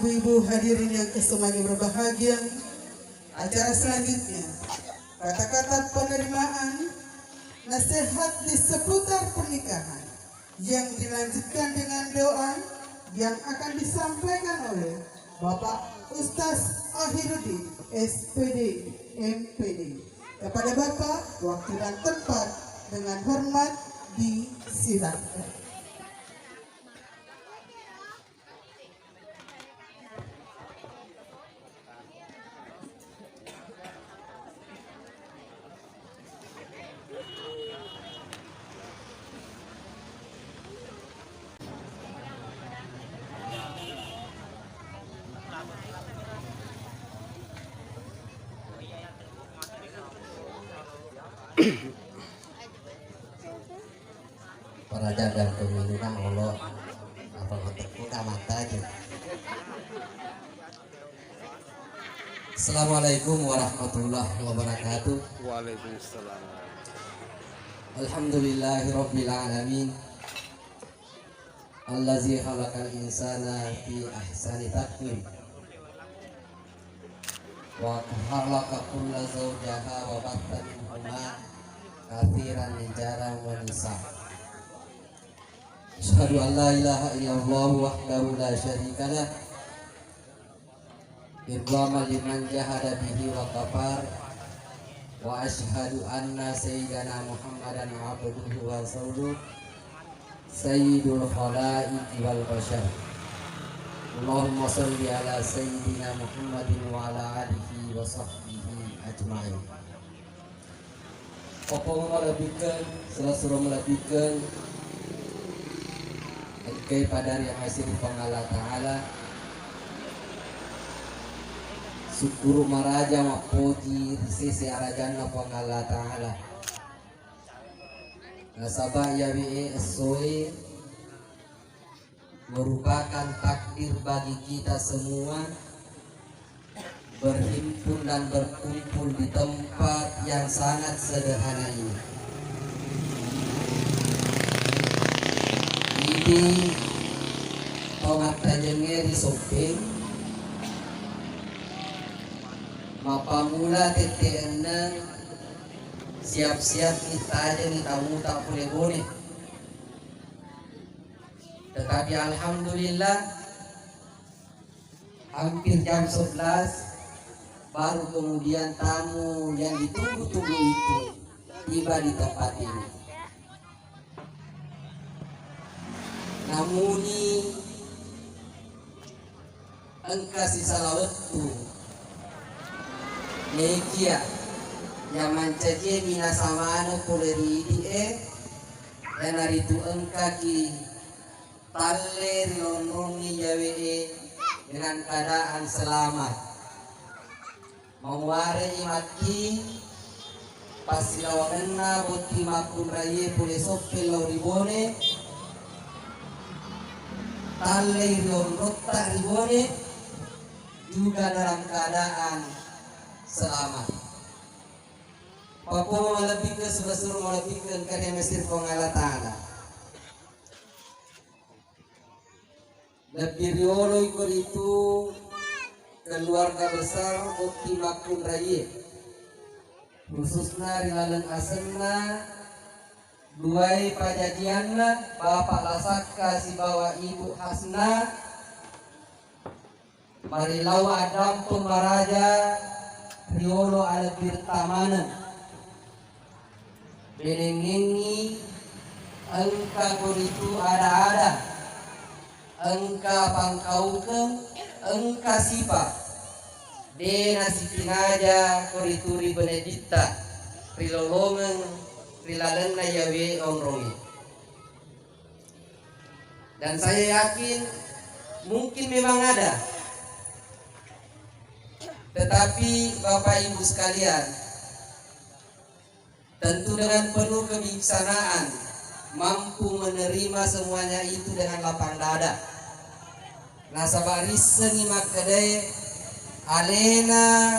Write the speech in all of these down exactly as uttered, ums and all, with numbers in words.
Ibu-ibu hadirin yang kesemuanya berbahagia, acara selanjutnya, kata-kata penerimaan nasihat di seputar pernikahan yang dilanjutkan dengan doa yang akan disampaikan oleh Bapak Ustaz Ahiruddin, S P D, M P D. Kepada Bapak, waktu dan tempat dengan hormat disilahkan. Para jaga pemilu nang olo apa matekku kamata aja. Assalamualaikum warahmatullahi wabarakatuh. Waalaikumsalam. Alhamdulillahirabbil alamin. Allazi khalaqal insana fi ahsani taqwim. Wa khalaqa kulla zawjaha wa batha minhuma katsiran rijalan wa nisa. Asyhadu an la ilaha illallah wahdahu la syarika lah. Idhaman liman jahada bihi wa kafar. Wa asyhadu anna sayyidana Muhammadan abduhu wa rasuluh. Sayyidul khalaiqi wal bashar. Allahumma shalli ala sayyidina Muhammadin wa ala alihi wa sahbihi ajma'in. Poppo malebbikeng, sura-sura malebbikeng, engkai pada riamasiri Puang Allah Ta'ala, sukkuru maraja mappoji ri sese arajanna Puang Allah Ta'ala. Nasaba iyawe essoe merupakan takdir bagi kita semua berhimpun dan berkumpul di tempat yang sangat sederhana ini. Idi to mattajengnge ri Soppeng, mappamula tette enneng siap-siap tajengi tamuta pole Bone. Tetapi alhamdulillah, hampir jam sebelas baru kemudian tamu yang ditunggu-tunggu itu tiba di tempat ini. Namuni engka sisala wettu, nekia yang mancaji minasa maneng pole ri idi'e, iyanaritu engkaki talle ri onronni yawe'e dengan keadaan selamat. Mamuare'i matti passilawangenna botting makkunraie pole Soppeng lao ri Bone, tallei ri onrotta ri Bone juga dalam keadaan selamat. Papua malebbikkeng, sura-sura malebbikkeng, engka riamasiri Puang Allah Ta'ala. Lebbi riolo iko ritu keluarga besar botting makkunraie, khususna ri laleng asenna duae pajajianna, Bapak Lasakka sibawa Ibu Hasna, marilau addampeng maraja riolo alebbirta maneng. Benengengngi engka koritu ada-ada, engka pangkaukeng, engka sipa. De nasitingaja koritu ri beneditta rilolongeng ri lalenna yawe onrongnge. Dan saya yakin mungkin memang ada. Tetapi Bapak Ibu sekalian, tentu dengan penuh kebijaksanaan mampu menerima semuanya itu dengan lapang dada. Nasaba rissengngi makkedae alena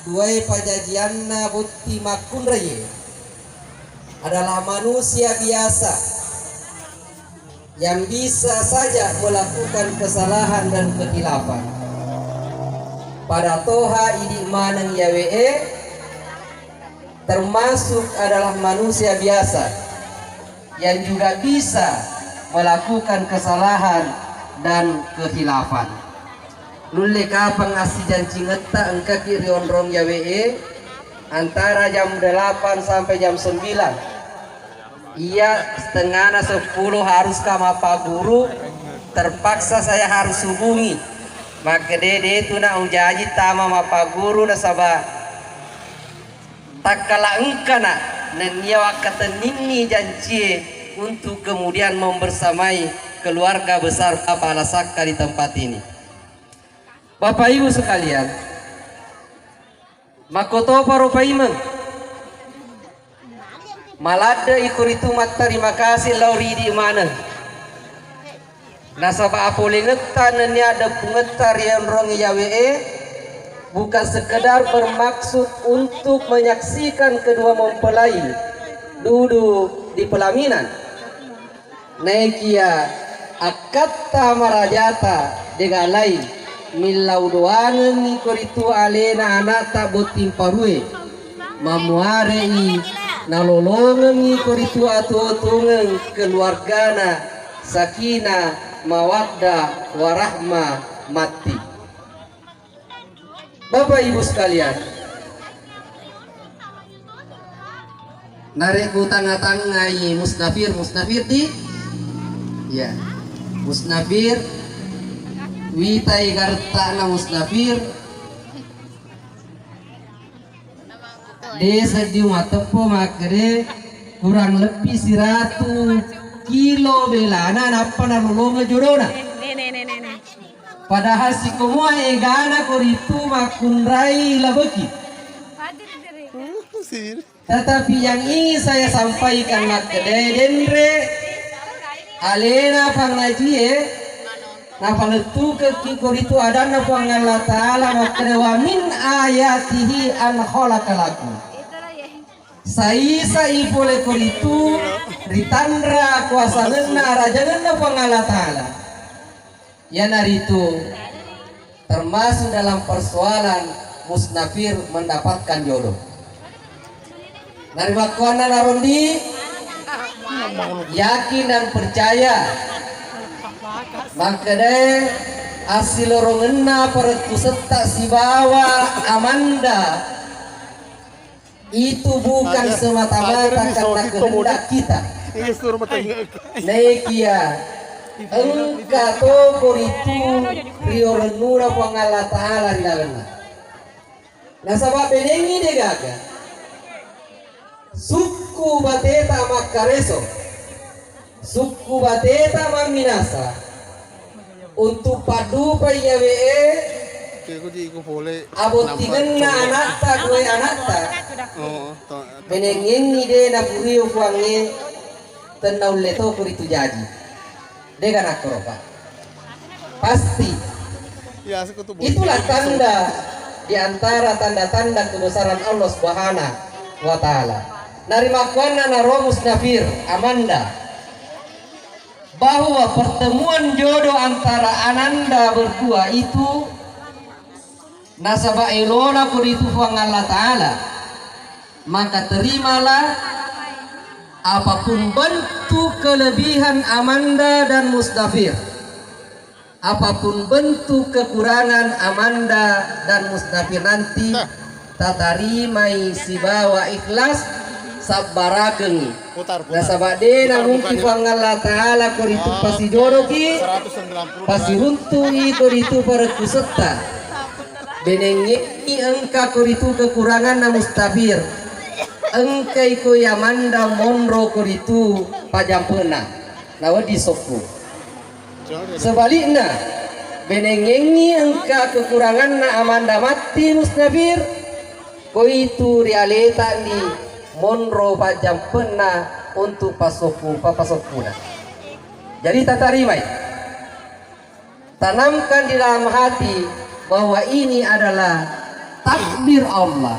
duae pajajianna botting makkunraie adalah manusia biasa yang bisa saja melakukan kesalahan dan kekhilafan. Pada toha idi maneng yawe'e termasuk adalah manusia biasa yang juga bisa melakukan kesalahan dan kehilafan. Nulle kapang assijancingetta engkaki rionrong yawe'e antara jam delapan sampai jam sembilan. Iya, setengahna sepuluh haruska mappaguru, terpaksa saya harus hubungi. Makkede de tu na ujaji tama mappaguru nasaba takkala engkana nennia wakkatenninni jancie untuk kemudian membersamai keluarga besar Bapak Lasakka di tempat ini. Bapak Ibu sekalian, makkotoparo paimeng. Maladde iko ritu mattarima kasih lao ri idi maneng. Nasaba apolengetta nennia deppungetta ri onrong yawe'e bukan sekedar bermaksud untuk menyaksikan kedua mempelai duduk di pelaminan. Naekiya akkatta marajata dega laing, millau doangengngi koritu alena ana'ta botting parue, mammuare'i nalolongengngi koritu atuo-tuongeng keluargana sakinah, mawaddah, warahmah matti. Bapak Ibu sekalian, narekku tangnga-tangngai Musnafir, Musnafir di? Ya. Musnafir, witai garettana Musnafir. Desa di Mateppo makkede kurang lebih siratu kilo belana nappa nalolonga jodona. Padahal sikomoa egana koritu makkunrai labeki. Tetapi yang ingin saya sampaikan makkede denre alena pangajie napalettukekki koritu adanna Puang Allah Ta'ala makkede wa min ayatihi an khalaqalakum. Saisai pole koritu ritanra kuasangenna arajangenna Puang Allah Ta'ala. Iyanaritu termasuk dalam persoalan Musnafir mendapatkan jodoh. Narimakkuanna narondi yakin dan percaya makkedae assilorongenna parekkusetta sibawa Amanda itu bukan semata-mata karena kehendak kita. Naekiya engka to koritu riorennuna Puang Allah Ta'ala ri lalenna. Nasaba benengngi degaga sukku bateta makkareso. Sukku bateta mamminasa untuk paddupai yawe'e abottingenna anatta due anatta. Menengngengngi de napurio Puangnge tenna ulle to kuritu jaji. Dega nakkoro, Pak. Pasti. Itulah tanda di antara tanda-tanda kebesaran Allah Subhanahu wa Ta'ala. Narimakkuanna naro Musnafir, Amanda, bahwa pertemuan jodoh antara Ananda berdua itu nasaba elona koritu Puang Allah Ta'ala, maka terimalah apapun bentuk kelebihan Amanda dan Musnafir. Apapun bentuk kekurangan Amanda dan Musnafir nanti, tatarimai sibawa ikhlas, sabbarakengngi. Nasaba de namungkin Puang Allah Ta'ala koritu pasijodoki, pasiruntu'i koritu parekkusetta. Benengnge'i engka koritu kekuranganna Musnafir. Engkai ko Amanda monro koritu pajampenna. Nawedding sokku. Sebalikna, benengngengngi engka kekuranganna Amanda matti Musnafir, koitu rialetani monro pajjampenna untuk pasokku, papasokkuna. Jadi tatarimai. Tanamkan di dalam hati bahwa ini adalah takdir Allah.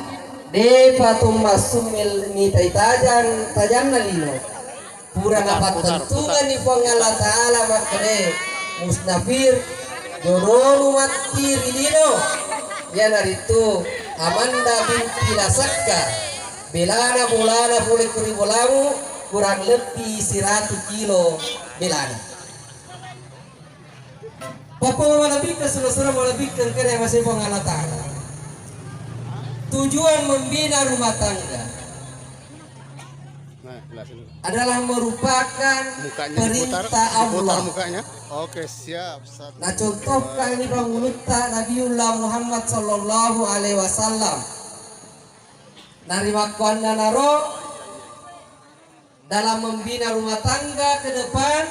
Depa tumma summil mitai tajang, tajanna lino. Pura napattentungenni Puang Allah Ta'ala makkeda, Musnafir, jodonu matti ri lino. Iyanaritu Amanda binti Lasakka, belana bolana pole kuri bolamu, kurang lebbi siratu kilo belana. Papa malebbikkeng, sura-sura malebbikkeng kere masih Puang Allah Ta'ala. Tujuan membina rumah tangga Nah, jelasin dulu. Adalah merupakan Mukanya diputar, perintah diputar Allah. Mukanya. Oke, siap. Satu, Nah, contohkan dua. Ini pangulutta Nabiullah Muhammad sallallahu alaihi wasallam. Narimakkuannanaro dalam membina rumah tangga ke depan,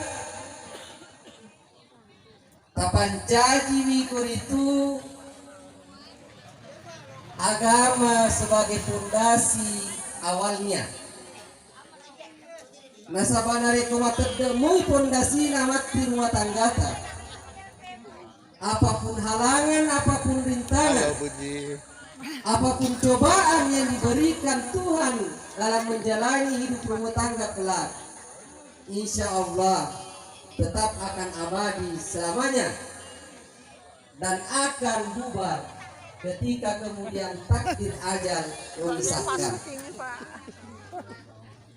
tapancajiwi koritu agama sebagai pondasi awalnya. Nasaba narekko matedde' moi pondasina matti rumah tanggata, apapun halangan, apapun rintangan, Halo, Puji. Apapun cobaan yang diberikan Tuhan dalam menjalani hidup rumah tangga kelak, insya Allah tetap akan abadi selamanya dan akan bubar ketika kemudian takdir ajal memisahkan.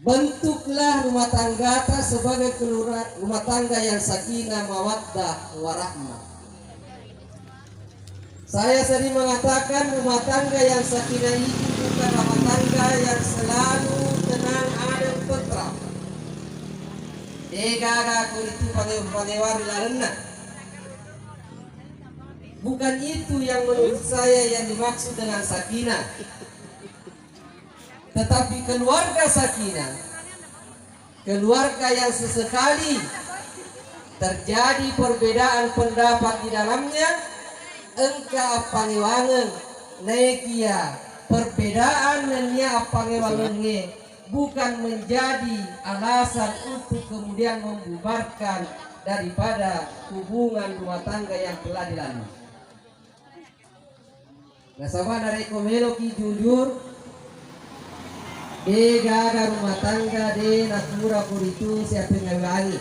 Bentuklah rumah tanggata sebagai kelura-, rumah tangga yang sakinah, mawaddah, warahmah. Saya sering mengatakan, rumah tangga yang sakinah itu bukan rumah tangga yang selalu tenang, adem, tentram. Degaga kuritu pangewa-pangewa ri lalenna. Bukan itu yang menurut saya yang dimaksud dengan sakinah. Tetapi keluarga sakinah, keluarga yang sesekali terjadi perbedaan pendapat di dalamnya, engka appangewangeng, naekia perbedaan nennia appangewangengnge bukan menjadi alasan untuk kemudian membubarkan daripada hubungan rumah tangga yang telah dilalui. Nasaba narekko meloki jujur, de gaga rumah tangga de napura koritu siapengalangi.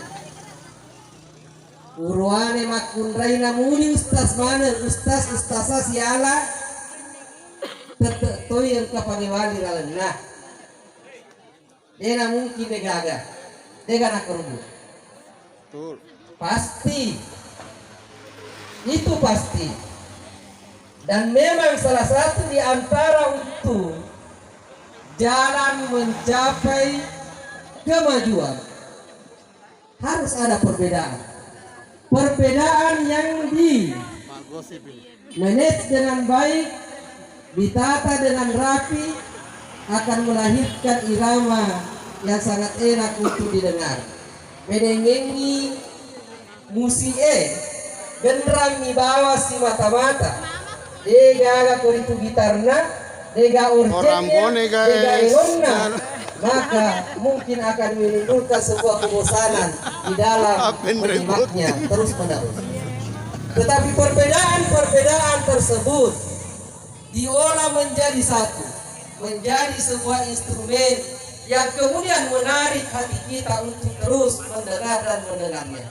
Uruane makkunraina muni ustaz maneng, ustaz, ustazah siala, tette toi engka pangewali lalenna. Dena mungkin de gaga, de gaga nakkerubu. Betul. Pasti. Itu pasti. Dan memang salah satu di antara untuk jalan mencapai kemajuan harus ada perbedaan. Perbedaan yang di Mak gosip ini. Manage dengan baik, ditata dengan rapi, akan melahirkan irama yang sangat enak untuk didengar. Medengengi musie, genrangi bawa simata-mata. De gaga koritu gitarna, de ga urgennya, de ga elonna, maka mungkin akan menimbulkan sebuah kebosanan di dalam menyimaknya terus-menerus. Tetapi perbedaan-perbedaan tersebut diolah menjadi satu, menjadi sebuah instrumen yang kemudian menarik hati kita untuk terus mendengar dan mendengarnya.